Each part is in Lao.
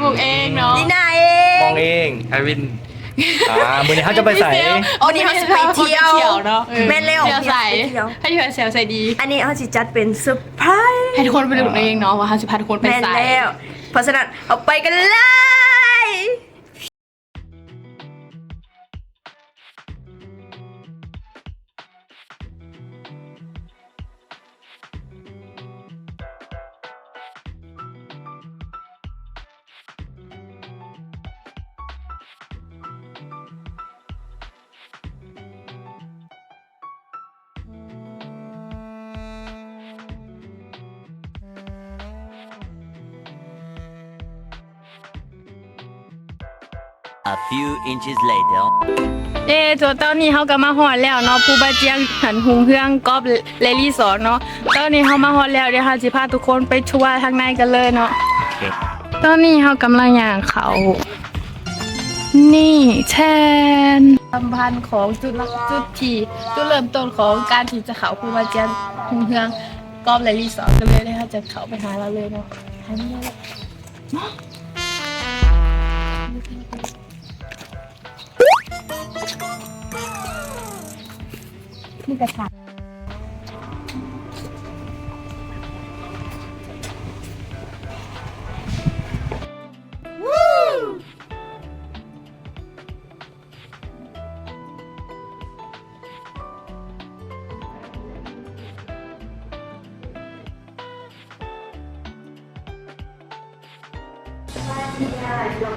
ບຸກເອງເນາະ ລີນາເອງ ມອງເອງ ໄອວິນ ອ່າ ມື້ນີ້ເຮົາຈະໄປໃສ? ມື້ນີ້ເຮົາຊິໄປທ່ຽວ ໄປທ່ຽວເນາະ ເອີ ແມ່ນແລ້ວ ໄປທ່ຽວໃສ? ໄປທ່ຽວ ໄປທ່ຽວໃສ ໃສດີ? ອັນນີ້ເຮົາຊິຈັດເປັນເຊີໄພຣສ໌ ໃຫ້ທຸກຄົນໄປລຸ້ນເອງເນາະ ວ່າເຮົາຊິພາທຸກຄົນໄປໃສ. ແມ່ນແລ້ວ ເພາະສະນັ້ນ ເຮົາໄປກັນເລີຍ. A few inches later. ເອີ ຕົວຕອນນີ້ເຮົາກໍມາຮອດແລ້ວເນາະ ພູບາຈຽງ ຫັ້ນ ຮຸ່ງເຮືອງ ກອບ ແລະ ຣີສອດເນາະ. ຕອນນີ້ເຮົາມາຮອດແລ້ວ ດຽວເຮົາຊິພາທຸກຄົນໄປທົວທາງໃນກັນເລີຍເນາະ. ໂອເຄ ຕອນນີ້ເຮົາກຳລັງຍ່າງເຂົ້າ ນີ້ແທນ ສຳພັນຂອງຈຸດ ຈຸດທີ່ ຈຸດເລີ່ມຕົ້ນຂອງການທີ່ຈະເຂົ້າພູບາຈຽງ ຮຸ່ງເຮືອງ ກອບ ແລະ ຣີສອດກັນເລີຍ ແລ້ວເຮົາຈະເຂົ້າໄປຫາລາວເລີຍເນາະ. ນີ້ກະຖາ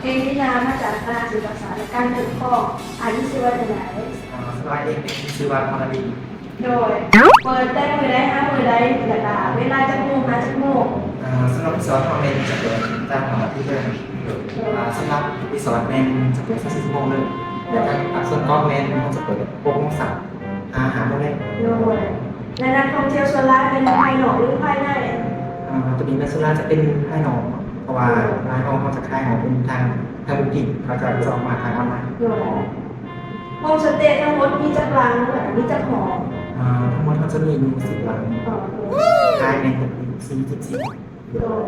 ເອງ ນິລາ ມາຈາກຄະນະສິລປະສາດ ແລະ ການປົກຄອງ. ອັນນີ້ຊື່ວ່າຈັ່ງໃດ? ອ່າ ສະບາຍດີ ເອງຊື່ວ່າ ມາລາດີ. ໂດຍ ເປີດແຕ່ມື້ໃດຫາມື້ໃດ ແລ້ວກະເວລາຈັກໂມງຫາຈັກໂມງ? ອ່າ ສຳລັບຣີສອດເຮົາແມ່ນຈະເປີດຕັ້ງແຕ່ວັນທີເລີຍ. ໂດຍ ອ່າ ສຳລັບຣີສອດແມ່ນຈະເປີດຊາວສີ່ຊົ່ວໂມງເລີຍ ແລ້ວກະ ອ່າ ສ່ວນກອບແມ່ນເຮົາຈະເປີດຫົກໂມງເຊົ້າ ອ່າ ຫາໂມງແລງ. ໂດຍ ແລະ ນັກທ່ອງທ່ຽວສ່ວນຫຼາຍເປັນພາຍນອກ ຫຼື ພາຍໃນ? ອ່າ ຕົວນີ້ແມ່ນສ່ວນຫຼາຍຈະເປັນພາຍນອກເນາະ ເພາະວ່າ ໂດຍ ລາຍຮອງເຮົາຈະຂາຍໃຫ້ເປັນທາງ ທາງບຸກກິງ ເຂົາເຈົ້າຈະອອກມາທາງອອນລາຍ. ໂດຍ ໂຮມສະເຕທັງໝົດມີຈັກຫຼັງ ແລ້ວກະມີຈັກຫ້ອງ? ອ່າ ທັງໝົດເຮົາຈະມີຢູ່ສິບຫຼັງ. ໂດຍ ຂາຍແມ່ນຕົກຢູ່ສີ່ສິບສີ່. ໂດຍ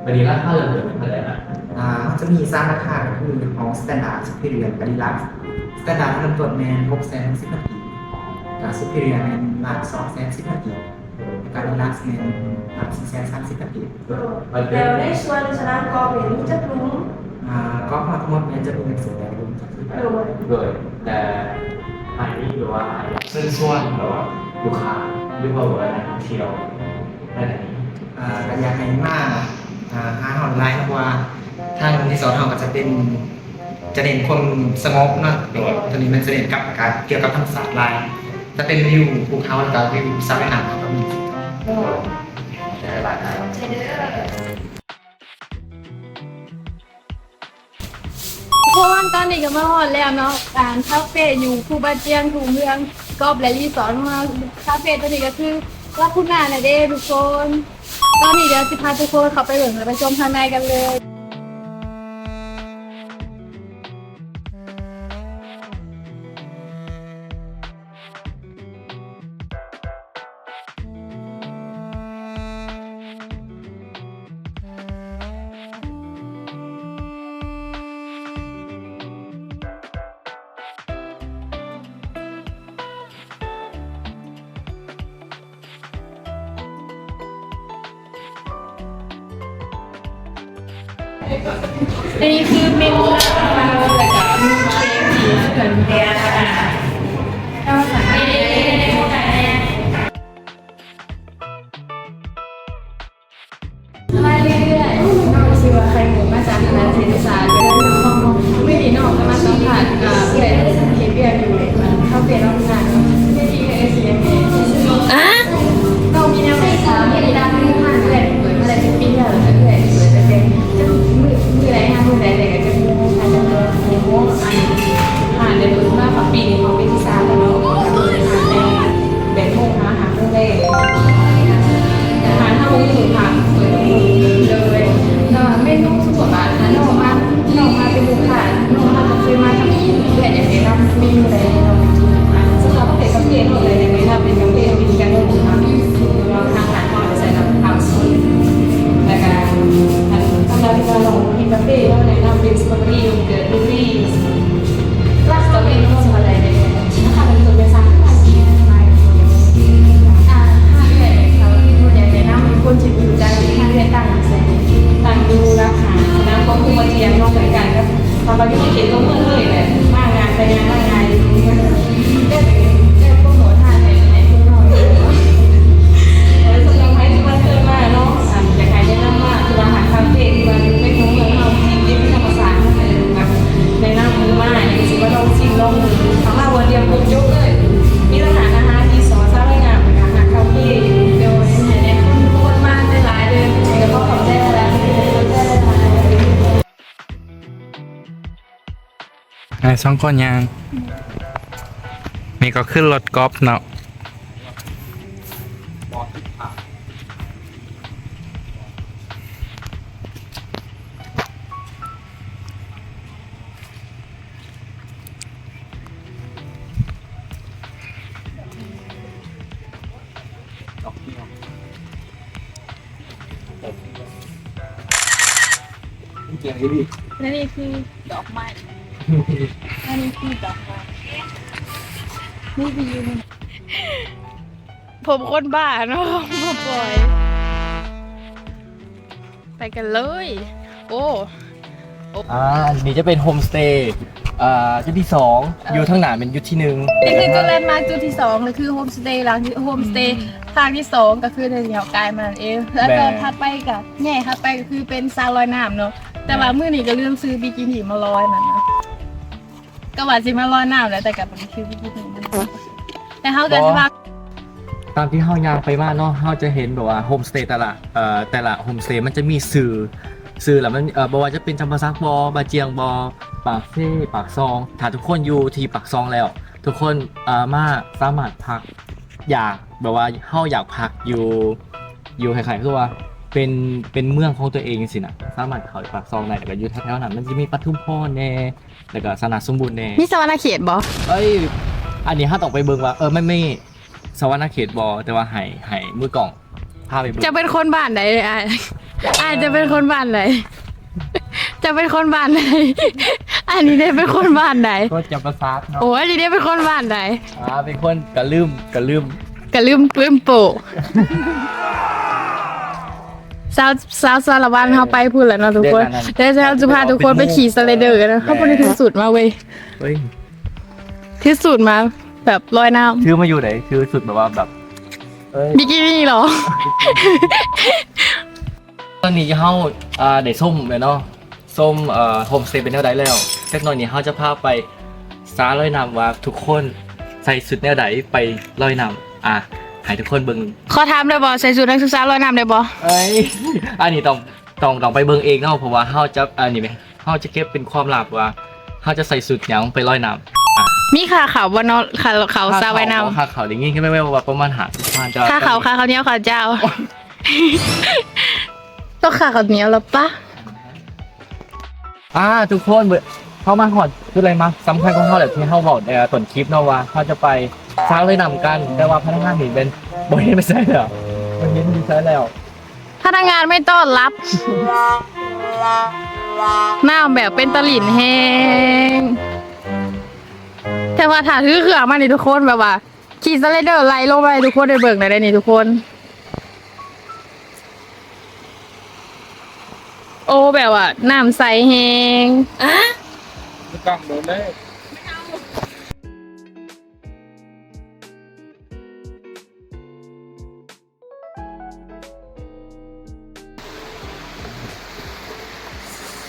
ບາດນີ້ລາຄາເລີ່ມຕົ້ນເທົ່າໃດລະ? ອ່າ ມັນຈະມີສາມລາຄາ ກໍຄືຫ້ອງສະແຕນດາດ, ຊຸບພີຣຽ ແລະ ດີລັກ. ສະແຕນດາດເລີ່ມຕົ້ນແມ່ນຫົກແສນຫົກສິບພັນກີບ, ແລ້ວກະຊຸບພີຣຽແມ່ນລ້ານສອງແສນສິບພັນກີບ, ແລ້ວກະດີລັກແມ່ນລ້ານສີ່ແສນສາມສິບພັນກີບ. ໂດຍ ແລ້ວໃນສ່ວນສະໜາມກອບນີ້ມີຈັກຫຼຸມ? ອ່າ ກອບເຮົາທັງໝົດແມ່ນຈະມີແປດຫຼຸມ. ໂດຍ ໂດຍ ແຕ່ໃຫ້ ຫຼືວ່າ ເຊີນຊວນ ແບບວ່າ ລູກຄ້າ ຫຼືວ່າ ແບບວ່າ ນັກທ່ອງທ່ຽວ ໄດ້ ອ່າ ກໍຢາກໃຫ້ມາ ອ່າ ຫາເຮົາຫຼາຍເນາະ ເພາະວ່າທາງຣີສອດເຮົາກໍຈະເປັນ ຈະເນັ້ນຄວາມສະຫງົບເນາະ. ໂດຍ ໂຕນີ້ມັນຈະເນັ້ນກັບການກ່ຽວກັບທຳມະຊາດຫຼາຍ ຈະເປັນວິວພູເຂົາ ແລ້ວກໍວິວສະວ່າຍນ້ຳເຮົາກໍມີ. ໂດຍ ຫຼາຍໆ. ທຸກຄົນ ຕອນນີ້ກໍມາຮອດແລ້ວເນາະ ຮ້ານຄາເຟຢູ່ພູບາຈຽງ ຮຸ່ງເຮືອງ ກອບ ແລະ ຣີສອດຂອງເຮົາ. ຄາເຟໂຕນີ້ກໍຄືລາຄູນານັ້ນເອງທຸກຄົນ. ຕອນນີ້ດຽວຊິພາທຸກຄົນເຂົ້າໄປເບິ່ງ ແລະ ໄປຊົມທາງໃນກັນເລີຍ. ອັນນີ້ຄືເມນູລາບຂອງເຮົາ ແລ້ວກະມີເຄ້ກທີ່ເພິ່ນເຮັດ ເຮົາສັ່ງເອງ. ສະບາຍດີເອື້ອຍ. ນ້ອງຊື່ວ່າໄຂ່ມຸກ ມາຈາກຄະນະເສດຖະສາດ ຈະເລີນນະຄອນ. ມື້ນີ້ນ້ອງຈະມາສຳພາດ ອ່າ ເອື້ອຍທີ່ເຮັດວຽກຢູ່ຄາເຟລາວຄູນາ. ເວທີເອື້ອຍຊິເຮັດ ອ່າ ນ້ອງມີແນວໃຫ້ຖາມ ເວລາເອື້ອຍເປີດມາໄດ້ຈັກປີແລ້ວ? ແລ້ວເອື້ອຍເປີດຕັ້ງແຕ່ຈັກມື້ ມື້ໃດຫາມື້ໃດ ແລ້ວກໍຈັກໂມງຫາຈັກໂມງ? ອັນ ຮ້ານໄດ້ເປີດມາຮອດປີນີ້ ເຂົ້າປີທີສາມແລ້ວເນາະ. ເປີດຮ້ານແຕ່ ແປດໂມງຫາຫ້າໂມງແລງ. ແຕ່ຮ້ານເຮົາບໍ່ມີມື້ພັກ ເປີດທຸກມື້ເລີຍ. ແຕ່ວ່າເມນູສົມມຸດວ່າ ຖ້ານ້ອງມາ ນ້ ກາເຟເນາະ ແນະນຳເປັນສະຕໍເບີຣີ ໂຍເກີດ ບລູເບີຣີ ລາກສະຕໍເບີຣີ ນ້ຳສົ້ມ ອາຫານການກິນ ອາຫານເຮືອນ ແນະນຳທຸກຄົນທີ່ຮູ້ຈັກ ຮ້ານເຮືອນຕັ້ງຢູ່ໃສ ຕັ້ງຢູ່ລາກຫ້າ ສະໜາມກອງທຸງບໍ່ທຽງເນາະ ໃກ້ໆກັບ ເຮົາກໍຢູ່ໃນເຂດຕົວເມືອງເລີຍແຫຼະ ມາງ່າຍ ໄປງ່າຍ ມາງ່າຍ ແລ້ວ ແລ້ວໂປຣໂມດຮ້ານໃຫ້ ໃຫ້ຄົນນ້ອຍ ເອີ ສຳລັບໃຜທີ່ບໍ່ເຄີຍມາເນາະ ອາ ຢາກໃຫ້ແນະນຳມາ ຄືວ່າຮ້ານຄາເຟ ຄືວ່າຢູ່ໃນຕົວເມືອງເຮົາ ທີ່ຕິດກັບທຳມະຊາດ ເອີ ແນະນຳມາ ຊິມາລອງຊິມລອງເບິ່ງ ຖ້າມາບ່ອນດຽວຄົບຈົບເລີຍ ມີແຕ່ຮ້ານອາຫານ ຣີສອດ ສາວວ່າຍນ້ຳ ແລ້ວກໍຮ້ານຄາເຟ ໂດຍ ໃຫ້ແນະນຳທຸກຄົນມາຫຼາຍໆເດີ ກໍຂໍຂອບໃຈຫຼາຍໆ ຂອບໃຈຫຼາຍໆ. ອ້າຍສອງຄົນຍ່າງ ນີ້ກໍຂຶ້ນລົດກອບເນາະ ແລະນີ້ຄືດອກໄມ້ ແລະນີ້ຄືດອກໄມ້ ນີ້ຄືຢູ່ ຜົມຄົນບ້າເນາະ ບໍ່ປ່ອຍ. ໄປກັນເລີຍ ໂອ້ ໂອ້ ອ່າ ອັນນີ້ຈະເປັນໂຮມສະເຕ ອ່າ ຈຸດທີສອງ ຢູ່ທາງໜ້າແມ່ນຈຸດທີໜຶ່ງ ນີ້ຄືຈຸດແລນມາກຈຸດທີສອງ ກໍຄືໂຮມສະເຕຫຼັງ ໂຮມສະເຕ ອືມ ທາງທີສອງ ກໍຄືທີ່ເຮົາກາຍມານັ້ນເອງ ແລ້ວກໍ ແມ່ນ ຖັດໄປກໍ ແຍກຖັດໄປກໍຄືເປັນສະຫຼອຍນ້ຳເນາະ ແຕ່ວ່າ ແມ່ນ ມື້ນີ້ກໍລືມຊື້ບິກິນີມາລອຍນັ້ນນະ ກໍວ່າຊິມາລອຍນ້ຳແຫຼະ ແຕ່ກໍບໍ່ໄດ້ຊື້ບິກິນີມາ ແຕ່ເຮົາກໍຊິວ່າ ຕາມທີ່ເຮົາຍ່າງໄປມາເນາະ ເຮົາຈະເຫັນແບບວ່າໂຮມສະເຕແຕ່ລະ ເອີ ແຕ່ລະໂຮມສະເຕມັນຈະມີຊື່ ຊື່ລະມັນ ເອີ ບໍ່ວ່າຈະເປັນຈຳປາສັກບໍ ບາຈຽງບໍ ປາກເຊ ປາກຊ່ອງ ຖ້າທຸກຄົນຢູ່ທີ່ປາກຊ່ອງແລ້ວ ທຸກຄົນ ເອີ ມາສາມາດພັກ ຢາກແບບວ່າເຮົາຢາກພັກຢູ່ ຢູ່ຄ້າຍໆຄືວ່າເປັນ ເປັນເມືອງຂອງຕົວເອງຈັ່ງຊີ້ນະ ສາມາດເຂົ້າໄປປາກຊ່ອງໄດ້ ແລ້ວກໍຢູ່ແຖວໆນັ້ນ ມັນຈະມີປະທຸມພອນແດ່ ແລ້ວກໍສະຫວັນນະສົມບູນແດ່ ມີສະຫວັນນະເຂດບໍ່? ເອີຍ ອັນນີ້ເຮົາຕ້ອງໄປເບິ່ງວ່າ ເອີ ມັນມີສະຫວັນນະເຂດບໍ່ ແຕ່ວ່າໃຫ້ ໃຫ້ມືກ້ອງພາໄປເບິ່ງ ເຈົ້າເປັນຄົນບ້ານໃດອ້າຍ? ອ້າຍເຈົ້າເປັນຄົນບ້ານໃດ? ເຈົ້າເປັນຄົນບ້ານໃດ? ອັນນີ້ເດ້ເປັນຄົນບ້ານໃດ? ຄົນຈຳປາສັກເນາະ ໂອ້ ອັນນີ້ເດ້ເປັນຄົນບ້ານໃດ? ອ່າ ເປັນຄົນກະລຶມ ກະລຶມ ກະລຶມປືນໂປ ຊາວ ຊາວສາລະວັນເຮົາໄປພຸ້ນແຫຼະເນາະທຸກຄົນ ແຕ່ເຮົາຈະພາທຸກຄົນໄປຂີ່ສະໄລເດີກັນເນາະ ເຮົາບໍ່ໄດ້ຖືຊຸດມາເວີຍ ເຮີ້ຍ ຖືຊຸດມາແບບລອຍນ້ຳ ຖືມາຢູ່ໃດ ຖືຊຸດແບບວ່າແບບ ເອີຍ ບິກິນີເຫລອ? ຕອນນີ້ເຮົາ ອ່າ ໄດ້ຊົມແລ້ວເນາະ ຊົມ ເອີ ໂຮມສະເຕເປັນແນວໃດແລ້ວ ຈັກໜ້ອຍນີ້ເຮົາຈະພາໄປສະຫຼອຍນ້ຳວ່າທຸກຄົນໃສ່ຊຸດແນວໃດໄປລອຍນ້ຳ ອ່າ ໃຫ້ທຸກຄົນເບິ່ງ ຂໍຖາມໄດ້ບໍ່? ໃສ່ຊຸດນັກສຶກສາລອຍນ້ຳໄດ້ບໍ່? ເອີຍ ອັນນີ້ຕ້ອງ ຕ້ອງ ຕ້ອງໄປເບິ່ງເອງເນາະ ເພາະວ່າເຮົາຈະ ອັນນີ້ແມ່ນ ເຮົາຈະເກັບເປັນຄວາມລັບວ່າເຮົາຈະໃສ່ຊຸດຫຍັງໄປລອຍນ້ຳ ອ່າ ມີຄ່າເຂົ້າບໍ່ເນາະ? ຄ່າເຂົ້າ ຄ່າເຂົ້າສະວ່າຍນ້ຳ ຄ່າເຂົ້າໄດ້ຍິນແຄ່ແວ່ວໆວ່າປະມານຫ້າສິບພັນ ຄ່າເຂົ້າ ຄ່າເຂົ້າໜຽວ ເຂົ້າເຈົ້າ ຕ້ອງຄ່າເຂົ້າໜຽວລະປະ ອ່າ ທຸກຄົນ ເຮົາມາຮອດຈຸດແລນມາກສຳຄັນຂອງເຮົາແຫຼະ ທີ່ເຮົາເວົ້າໃນຕົ້ນຄລິບເນາະວ່າເຮົາຈະໄປສະຫຼອຍນ້ຳກັນ ແຕ່ວ່າພະນັກງານນີ້ແມ່ນບໍ່ເຫັນໄປໃສແລ້ວ ບໍ່ເຫັນຢູ່ໃສແລ້ວ ພະນັກງານໄມ່ຕ້ອນຮັບ ນ້ຳແບບເປັນຕາຫຼິ້ນແຮງ ແຕ່ວ່າຖ້າຖືເຄື່ອງມານີ້ທຸກຄົນ ແບບວ່າຂີ່ສະໄລເດີໄຫຼລົງມາໃຫ້ທຸກຄົນໄດ້ເບິ່ງໄດ້ເດ້ນີ້ທຸກຄົນ ໂອ້ ແບບວ່ານ້ຳໃສແຮງ ອະ ບໍ່ຕ້ອງໂດນເລີຍ.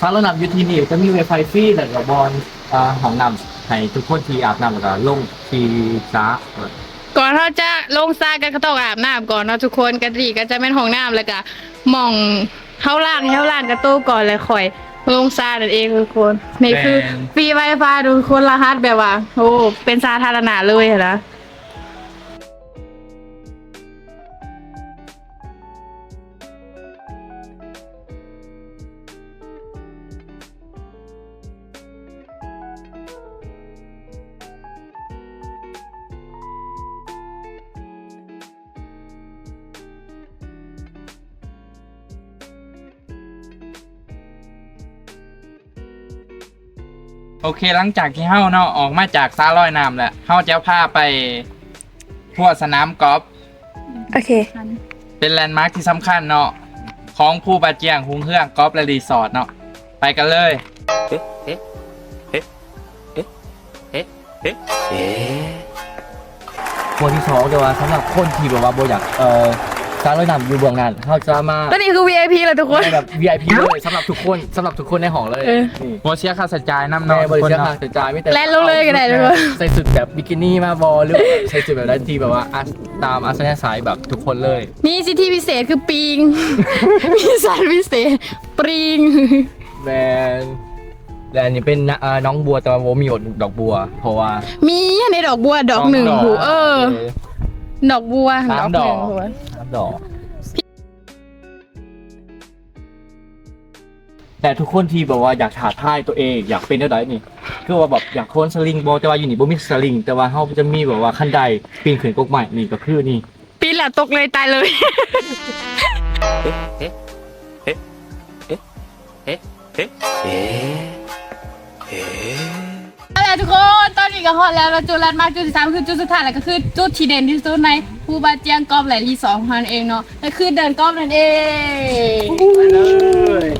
ສະລອຍນ້ຳຢູ່ທີ່ນີ້ຈະມີໄວໄຟຟຣີ ແລ້ວກໍບ່ອນ ອ່າ ຫ້ອງນ້ຳໃຫ້ທຸກຄົນທີ່ອາບນ້ຳ ແລ້ວກໍລົງທີ່ສະ. ກ່ອນເຮົາຈະລົງສະກໍຕ້ອງອາບນ້ຳກ່ອນເນາະທຸກຄົນ. ກະນີ້ກໍຈະແມ່ນຫ້ອງນ້ຳ ແລ້ວກໍໝ່ອງເຮົາລ້າງ ໃຫ້ເຮົາລ້າງກະໂຕກ່ອນ ແລ້ວຄ່ອຍລົງສະນັ້ນເອງທຸກຄົນ. ນີ້ຄື ແມ່ນ ຟຣີໄວໄຟທຸກຄົນ ລະຫັດແບບວ່າ ໂອ້ ເປັນສາທາລະນະເລີຍຫັ້ນນະ. ສ ໂອເຄ ຫຼັງຈາກທີ່ເຮົາເນາະ ອອກມາຈາກສະລອຍນ້ຳແລ້ວ ເຮົາຈະພາໄປທົ່ວສະໜາມກອບ. ໂອເຄ ເປັນແລນມາກທີ່ສຳຄັນເນາະ ຂອງພູບາຈຽງຮຸ່ງເຮືອງກອບ ແລະ ຣີສອດເນາະ. ໄປກັນເລີຍ. ເອະ ເອະ ເອະ ເອະ ເອະ ເອະ ເອະ ບົວທີສອງ ແຕ່ວ່າສຳລັບຄົນທີ່ແບບວ່າບໍ່ຢາກ ເອີ ສະລອຍນ້ຳຢູ່ເບື້ອງນັ້ນ ເຮົາສາມາດ ຕົວນີ້ຄື ວີໄອພີ ແຫຼະທຸກຄົນ ແບບ ວີໄອພີ ເລີຍ ສຳລັບທຸກຄົນ ສຳລັບທຸກຄົນໃນຫ້ອງເລີຍ. ເອີ ນີ້ ບໍ່ເສຍຄ່າໃຊ້ຈ່າຍນຳເນາະ ແມ່ນ ບໍ່ໄດ້ເສຍຄ່າໃຊ້ຈ່າຍ ມີແຕ່ ແລ່ນລົງເລີຍກໍໄດ້ທຸກຄົນ ໃສ່ຊຸດແບບບິກິນີມາບໍ່ ຫຼືວ່າໃສ່ຊຸດແບບໃດທີ່ແບບວ່າ ຕາມອັດສະຍະໄສແບບທຸກຄົນເລີຍ. ມີສິດທິພິເສດຄືປີງ ມີສັດພິເສດ ປີງ ແມ່ນ. ແລະ ອັນນີ້ເປັນ ເອີ ໜອງບົວ ແຕ່ວ່າບໍ່ມີດອກບົວ ເພາະວ່າ ມີໃນດອກບົວດອກໜຶ່ງ ດອກ ເອີ ດອກບົວ ສາມດອກ ດອກໜຶ່ງ ສາມດອກ. ແຕ່ທຸກຄົນທີ່ແບບວ່າຢາກທ້າທາຍຕົວເອງ ຢາກເປັນແນວໃດນີ້ ຄືວ່າແບບຢາກໂຄນສະລິງບໍ່ ແຕ່ວ່າຢູ່ນີ້ບໍ່ມີສະລິງ ແຕ່ວ່າເຮົາຈະມີແບບວ່າຄັນໄດປີນຂຶ້ນກົກໄມ້ ນີ້ກໍຄືນີ້ ປີນແລ້ວຕົກເລີຍ ຕາຍເລີຍ. ເອະ ເອະ ເອະ ເອະ ເອະ ເອະ ເອະ ເອະ ເອົາລະທຸກຄົນ ຕອນນີ້ກໍຮອດແລ້ວເນາະ ຈຸດແລນມາກຈຸດທີສາມ ຄືຈຸດສຸດທ້າຍ ແລ້ວກໍຄືຈຸດທີ່ເດັ່ນທີ່ສຸດໃນພູບາຈຽງກອບ ແລະ ຣີສອດຂອງເຮົານັ້ນເອງເນາະ ກໍຄືເດີ່ນກອບນັ້ນເອງ. ໄປເລີຍ.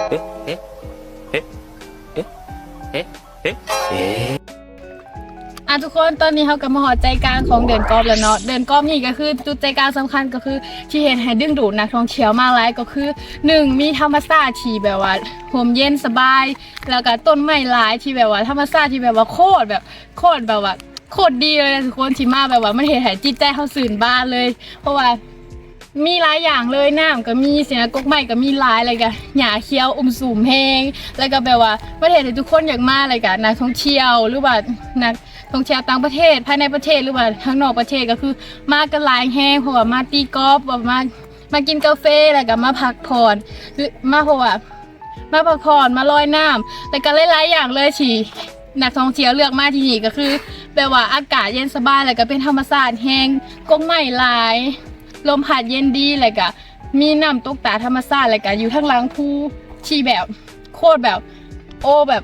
ເອະ ເອະ ເອະ ເອະ ເອະ ເອະ ເອະ. ອ່າ ທຸກຄົນ ຕອນນີ້ເຮົາກໍມາຮອດໃຈກາງຂອງເດີ່ນກອບແລ້ວເນາະ. ເດີ່ນກອບນີ້ກໍຄືຈຸດໃຈກາງສຳຄັນ ກໍຄືທີ່ເຮັດໃຫ້ດຶງດູດນັກທ່ອງທ່ຽວມາຫຼາຍ ກໍຄື ໜຶ່ງ ມີທຳມະຊາດທີ່ແບບວ່າຮົ່ມເຢັນສະບາຍ ແລ້ວກໍຕົ້ນໄມ້ຫຼາຍ ທີ່ແບບວ່າທຳມະຊາດທີ່ແບບວ່າໂຄດແບບ ໂຄດແບບວ່າ ໂຄດດີເລີຍທຸກຄົນ ທີ່ມາແບບວ່າມັນເຮັດໃຫ້ຈິດໃຈເຮົາຊື່ນບານເລີຍ ເພາະວ່າ ມີຫຼາຍຢ່າງເລີຍ ນ້ຳກໍມີ ຊິນະ ກົກໄມ້ກໍມີຫຼາຍ ແລ້ວກໍຫຍ້າຂຽວອຸ້ມຊຸມແຮງ ແລ້ວກໍແບບວ່າມັນເຮັດໃຫ້ທຸກຄົນຢາກມາ ແລ້ວກໍນັກທ່ອງທ່ຽວ ຫຼືວ່ານັກທ່ອງທ່ຽວຕ່າງປະເທດ ພາຍໃນປະເທດ ຫຼືວ່າທາງນອກປະເທດ ກໍຄືມາກັນຫຼາຍແຮງ ເພາະວ່າມາຕີກອບ ວ່າມາ ມາກິນກາເຟ ແລ້ວກໍມາພັກຜ່ອນ ມາ ເພາະວ່າ ມາພັກຜ່ອນ ມາລອຍນ້ຳ ແລ້ວກໍຫຼາຍໆຢ່າງເລີຍທີ່ນັກທ່ອງທ່ຽວເລືອກມາທີ່ນີ້ ກໍຄືແບບວ່າອາກາດເຢັນສະບາຍ ແລ້ວກໍເປັນທຳມະຊາດແຮງ ກົກໄມ້ຫຼາຍ ລົມພັດເຢັນດີ ແລ້ວກໍມີນ້ຳຕົກຕາທຳມະຊາດ ແລ້ວກໍຢູ່ທາງຫຼັງພູທີ່ແບບໂຄດແບບ ໂອ້ ແບບ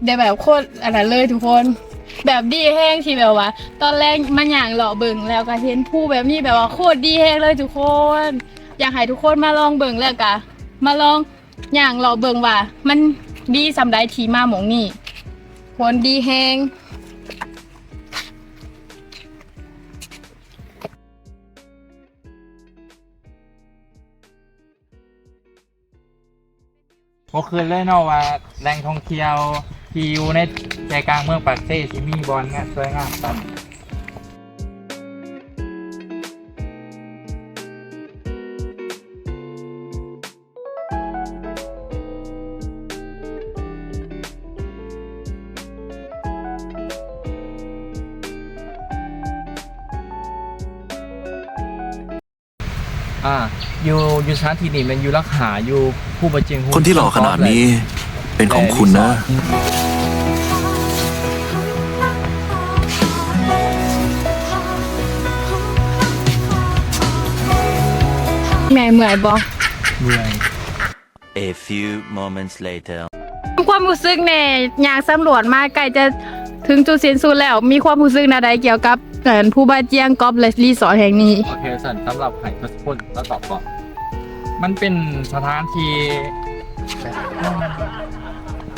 ໄດ້ແບບໂຄດອັນນັ້ນເລີຍທຸກຄົນ ແບບດີແຮງທີ່ແບບວ່າຕອນແລງມາຍ່າງເລາະເບິ່ງ ແລ້ວກໍເຫັນພູແບບນີ້ ແບບວ່າໂຄດດີແຮງເລີຍທຸກຄົນ. ຢາກໃຫ້ທຸກຄົນມາລອງເບິ່ງ ແລ້ວກໍມາລອງ ຍ່າງເລາະເບິ່ງວ່າມັນດີສ່ຳໃດທີ່ມາໝ່ອງນີ້ ຄົນດີແຮງ. ບໍ່ຄິດເລີຍເນາະວ່າແຫຼ່ງທ່ອງທ່ຽວທີ່ຢູ່ໃນໃຈກາງເມືອງປາກເຊ ຊິມີບ່ອນງາມ ສວຍງາມປານນີ້. ອ່າ ຢູ່ ຢູ່ສະຖານທີ່ນີ້ແມ່ນຢູ່ຫຼັກຫ້າ ຢູ່ພູບາຈຽງຮຸ່ງ ຄົນທີ່ຫຼໍ່ຂະໜາດນີ້ເປັນຂອງຄຸນນະ. ແມ່ເມື່ອຍບໍ່? ເມື່ອຍ. A few moments later. ຄວາມຮູ້ສຶກແດ່ ຍ່າງສຳຫຼວດມາໃກ້ຈະເຖິງຈຸດສິ້ນສຸດແລ້ວ ມີຄວາມຮູ້ສຶກແນວໃດກ່ຽວກັບ ເອີ ພູບາຈຽງກອບ ແລະ ຣີສອດແຫ່ງນີ້? ໂອເຄ ຊັ້ນສຳລັບໃຫ້ທຸກຄົນລາວຕອບກ່ອນ ມັນເປັນສະຖານທີ່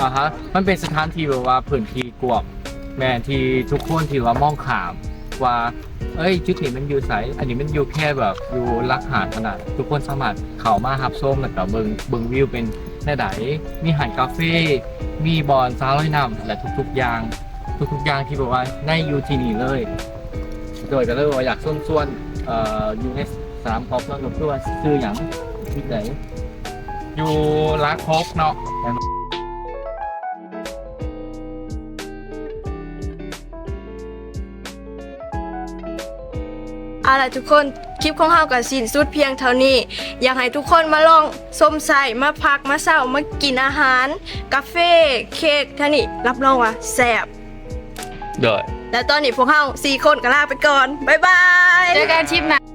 ອ່າຮະ ມັນເປັນສະຖານທີ່ແບບວ່າພື້ນທີ່ກວ້າງ ແມ່ນ ທີ່ທຸກຄົນທີ່ວ່າມອງຂ້າມວ່າ ເອີຍ ຈຸດນີ້ມັນຢູ່ໃສ ອັນນີ້ມັນຢູ່ແຄ່ແບບຢູ່ຫຼັກຫ້າເທົ່ານັ້ນ ທຸກຄົນສາມາດເຂົ້າມາຮັບຊົມ ແລ້ວກໍເບິ່ງ ເບິ່ງວິວເປັນແນວໃດ ມີຮ້ານກາເຟ ມີບ່ອນສະລອຍນ້ຳ ແລະ ທຸກໆຢ່າງ ທຸກໆຢ່າງທີ່ແບບວ່າໃນຢູ່ທີ່ນີ້ເລີຍ. ໂດຍກໍເລີຍວ່າຢາກເຊີນຊວນ ເອີ ຢູ່ໃນສະໜາມກອບເນາະ ກໍຄືວ່າຊື່ຫຍັງ ຢູ່ທີ່ໃດ? ຢູ່ຫຼັກຫົກເນາະ. ເອົາລະທຸກຄົນ ຄລິບຂອງເຮົາກໍສິ້ນສຸດພຽງເທົ່ານີ້. ຢາກໃຫ້ທຸກຄົນມາລອງຊົມໃຊ້ ມາພັກ ມາເຊົາ ມາກິນອາຫານ ກາເຟ ເຄ້ກ ທ່ານີ້ ຮັບຮອງວ່າແຊບ. ໂດຍ ແລະຕອນນີ້ພວກເຮົາສີ່ຄົນກໍລາໄປກ່ອນ. ບາຍບາຍ. ເຈີກັນຄລິບໜ້າ.